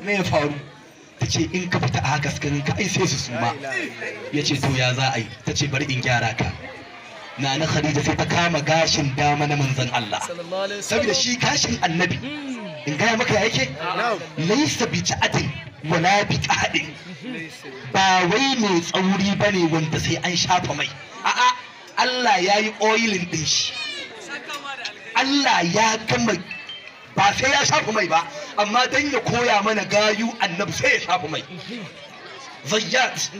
Me ya faru? Ta ce in ka fita a haka suka ka ai sai su suma. Ya ce to ya za a yi? Ta ce bari in gyara ka. Nana Khadija sai ta kama gashin dama na manzon Allah. Saboda shi gashin annabi in gaya maka ya yake? Laisa bi ta'atin wala bi qadin. Ba wai mai tsauri bane wanda sai an shafa mai. A'a, Allah ya yi oilin din shi. Allah ya gama, ba sai ya shafa mai ba, amma dan ya koya mana gayu annabi sai ya shafa mai. Zayyat,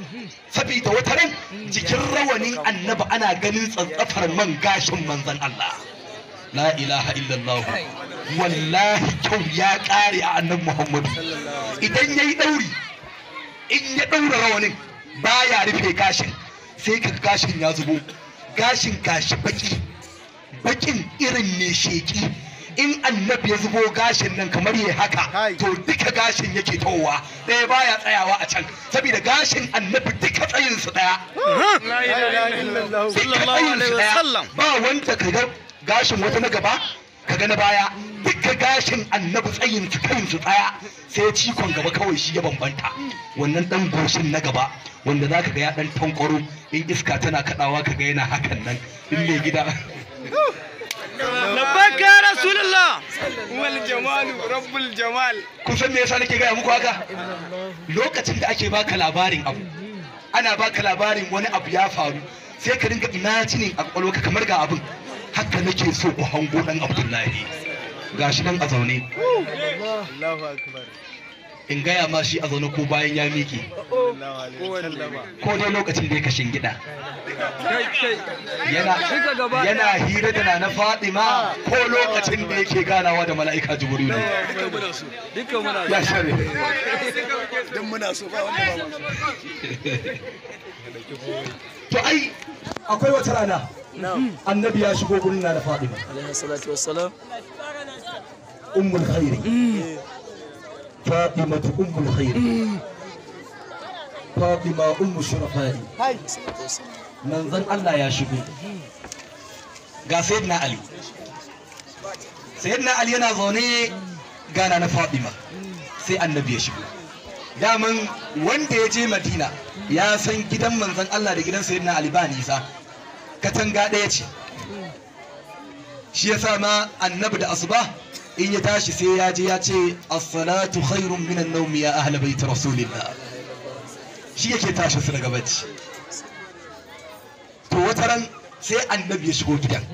saboda wata ran jikin rawanin annabi ana ganin tsantsafar man gashin manzon Allah. La ilaha illallah. Wallahi kyau ya kare a annabi Muhammadu. Idan yayi dauri, in ya daura rawanin baya rufe gashin, sai ka gashin ya zubo. Gashin gashi baki, bakin irin ne sheki. In annabi ya zubo gashin nan kamar yayi haka, to duka gashin yake towa, ɗaya baya tsayawa a can, saboda gashin annabi duka tsayin su ɗaya. Duka tsayin su ɗaya, ba wanda kaga gashin wata na gaba kaga na baya, duka gashin annabi tsayin su kan su ɗaya, sai cikon gaba kawai shi ya bambanta. Wannan dan goshin na gaba wanda zaka ga ya dan tankwaro, in iska tana kadawa kaga yana hakan nan, in mai gida. Labbaik ya Rasulullah. Wal jamalu rabbul jamal. Kun san me yasa nake gaya muku haka? Lokacin da ake baka labarin abu, ana baka labarin wani abu ya faru, sai ka dinga imagining a kwakwalwarka kamar ga abin. Haka nake so ku hango dan Abdullahi. Gashi nan a zaune. Allahu akbar. In gaya ma shi a zaune ko bayan ya miƙe. Ko dai lokacin da ya kashin gida. Yana hira da Nana Fatima ko lokacin da yake ganawa da mala'ika Jibrilu. Ya share. Dan muna so ba wanda ba. To ai akwai wata rana annabi ya shigo gurin Nana Fatima. Alaihi salatu wassalam. Ummul khairi. Fatima ummul khairi. Fatima ummu shurafai. Manzon Allah ya shigo. Ga Sayyidina Ali. Sayyidina Ali yana zaune gana na Fatima. Sai annabi ya shigo. Daman wanda ya je Madina ya san gidan manzon Allah da gidan Sayyidina Ali ba nisa. Katanga ɗaya ce. Shi yasa ma annabi da asuba in ya tashi sai ya je ya ce as-salatu khairun minan nawmi ya ahla bait rasulillah. Shi yake tashi su daga bacci. To wata ran sai annabi ya shigo gidan.